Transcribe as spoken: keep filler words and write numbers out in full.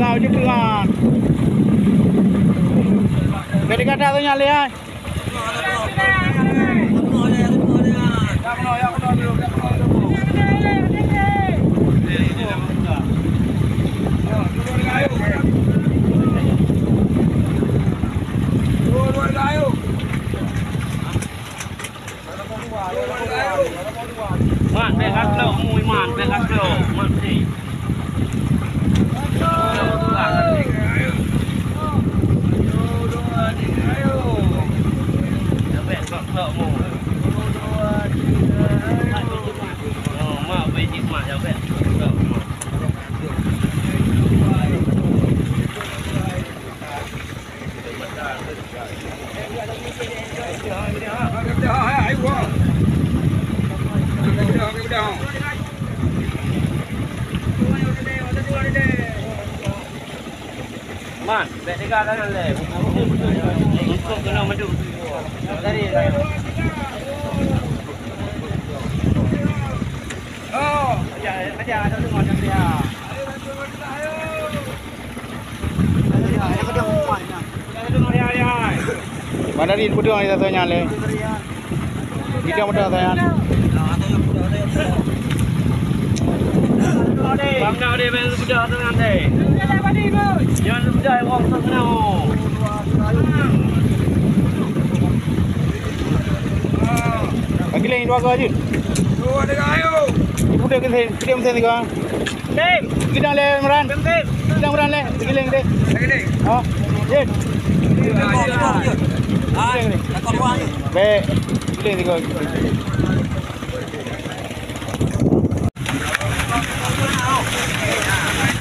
Uji peungan. Bèk dikata tu nyan lé ai. Man, bèk ka klok mu, Man, bèk ka klok. Man, si. Bèk ka klok mu. Oh, mak, bèk jih, mak, ya, bèk. Klok, mak. Man, bèk teuga tangan lé. Untuk kena madu. Dari. Oh, aja, aja, ada tu, ada dia. Bang Dari, beudôh ni rasanya lé. Kita mudah sayang. Bang Dari, main mudah tu nanti. Jangan mudah, wong tu kena. Bagi lain dua kali. Ibu dia ke sini, dia mesti tiga. Tim. Gidang lé Imran. Tim, tim. Gidang Imran lé. Giling deh. Giling. Oh. Jin. Giling deh. Baik. Giling tiga.